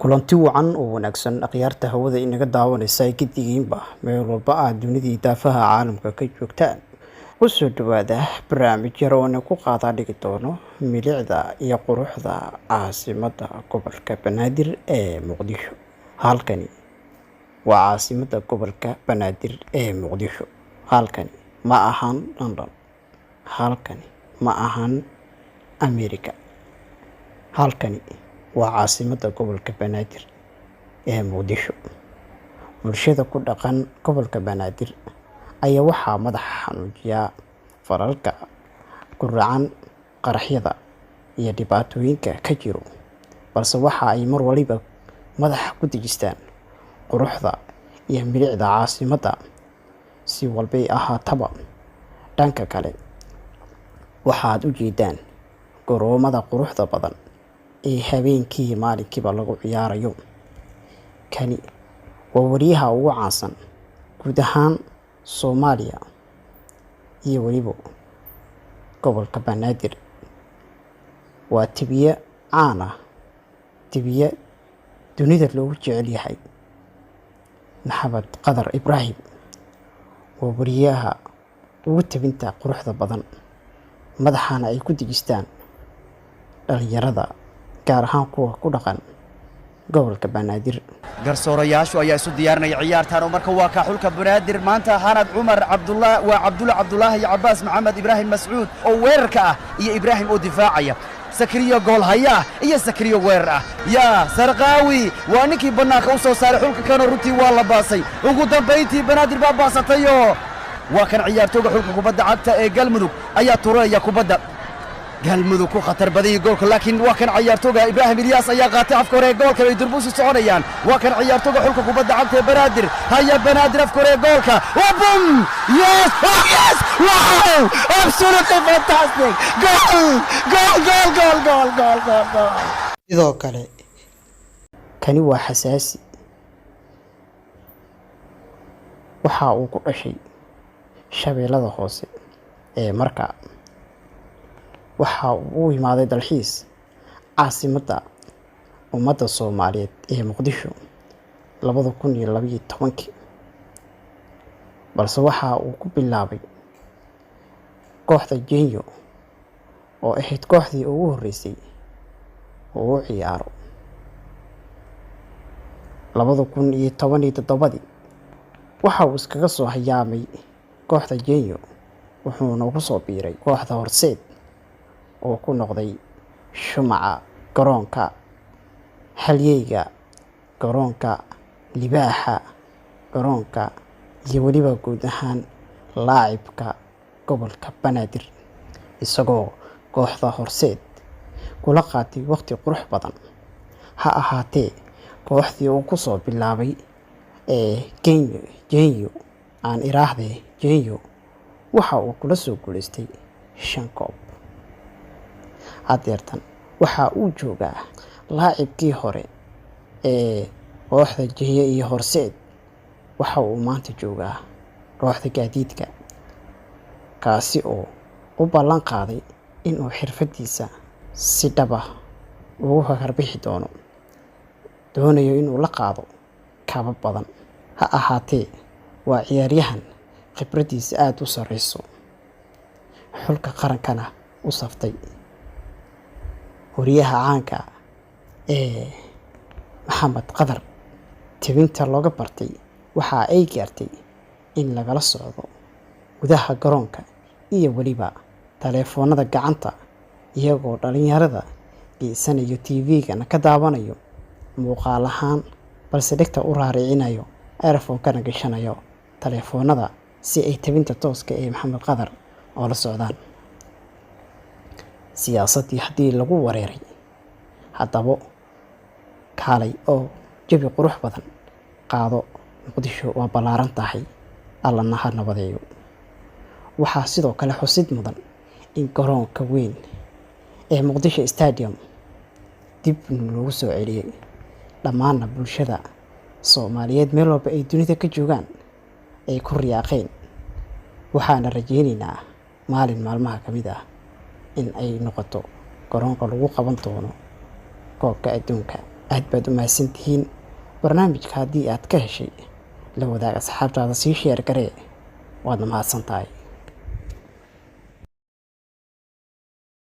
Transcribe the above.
Kulanti wacan oo wanaagsan, akhyaarta hawada inaga daawanaysa gedigiinba, meel walba aad dunidii daafaha caalamka ka joogtaan, kusoo dhawaada barnaamij yar oo ku qaadaa dhigi doono milicda iyo quruxda caasimadda gobolka Banaadir ee Muqdisho. Halkani waa caasimadda gobolka Banaadir ee Muqdisho. Halkani ma ahan London, halkani ma ahan America, halkani waa caasimadda gobolka Banaadir ee Muqdisho. Bulshada ku dhaqan gobolka Banaadir ayaa waxaa madaxa xanuujiya falalka guracan, qaraxyada iyo dhibaatooyinka ka jiro, balse waxa ay mar waliba madaxa ku dejistaan quruxda iyo milicda caasimadda. Si walbay ahaataba, dhanka kale waxaad u jeedaan garoomada quruxda badan ee habeenkii maalinkiiba lagu ciyaarayo. Kani waa wariyaha ugu caansan guud ahaan Soomaaliya iyo weliba gobolka Banaadir. Waa tibiye caan ah, tibiye dunida loogu jecel yahay, Maxamed Qadar Ibraahim. Waa wariyaha ugu tabinta quruxda badan, madaxana ay ku dejistaan dhalinyarada, gaar ahaan kuwa ku dhaqan gobolka Banaadir. Garsoorayaashu ayaa isu diyaarinaya ciyaartan oo marka waa kaa xulka Banaadir maanta Hanad Cumar Cabdullah, waa Cabdulla Cabdulaahi iyo Cabbaas Maxamed Ibraahim Mascuud oo weerarka ah iyo Ibraahim oo difaacaya, Sakriyo goolhaya ah iyo Sakriyo weerar ah. Yaa Sarqaawi waa ninkii bannaanka u soo saaray xulka kanoo runtii waa la baasay. Ugu dambayntii Banaadir baa baasatayoo waa kan ciyaartooga xulka kubadda cagta ee Galmudug ayaa turanaya kubadda. Galmudug ku khatar badanyay goolka, laakiin waa kan ciyaartooga Ibraahim Ilyaas ayaa qaatay. Afka hore ee goolka bay durbuusi soconayaan. Waa kan ciyaartooga xulka kubadda cagta ee Banaadir haya. Banaadir afka hore ee goolka, waa bum! Yes, yes, wow, absolutely fantastic goal, goal, goal, goal, goal, goal, goal, goal! Sidoo kale kani waa xasaasi. Waxa uu ku dhashay Shabeellada Hoose ee markaa waxa uu u imaaday dalxiis caasimadda ummadda Soomaaliyeed ee Muqdisho 2012-kii, balse waxa uu ku bilaabay kooxda Jenyo oo ahayd kooxdii ugu horreysay oo u ciyaaro. 2017-dii waxa uu iskaga soo hayaamay kooxda Jenyo, wuxuuna ku soo biiray kooxda Horseed oo ku noqday shumaca garoonka, halyeyga garoonka, libaaxa garoonka iyo weliba guud ahaan laacibka gobolka Banaadir, isagoo kooxda Horseed kula qaatay waqti qurux badan. Ha ahaatee, kooxdii uu kusoo bilaabay ee Genyo, Jenyo aan iraahdee, Jenyo, waxa uu kula soo guuleystay 5 koob. Hadeertan waxa uu joogaa laacibkii hore ee kooxda Jenyo iyo Horseed. Waxa uu maanta joogaa kooxda Gaadiidka, kaasi oo u ballan qaaday inuu xirfadiisa si dhab ah ugu hagarbixi doono, doonayo inuu la qaado kaba badan. Ha ahaatee, waa ciyaaryahan khibraddiisa aada u sarreyso, xulka qarankana u saftay. Wariyaha caanka ee Maxamed Qadar tebinta looga bartay waxa ay gaartay in lagala socdo gudaha garoonka iyo weliba taleefoonada gacanta, iyagoo dhalinyarada geysanayo TV-gana ka daawanayo muuqaal ahaan, balse dhegta u raaricinayo, earphone-kana gashanayo taleefoonada si ay tebinta tooska ee Maxamed Qadar oo la socdaan. Siyaasaddii haddii lagu wareeray, haddaba kaalay oo jawi qurux badan qaado. Muqdisho waa ballaaran tahay, Allana ha nabadeeyo. Waxaa sidoo kale xusid mudan in garoonka weyn ee Muqdisho Stadium dib loogu soo celiyey, dhammaanna bulshada Soomaaliyeed meel walba ay dunida ka joogaan ay ku riyaaqeen. Waxaana rajeyneynaa maalin maalmaha ka mid ah in ay noqoto garoonka lagu qaban doono koobka adduunka. Aad baad u mahadsantihiin. Barnaamijka haddii aad ka heshay, la wadaag asxaabtaada, sii share garee. Waadna mahadsan tahay.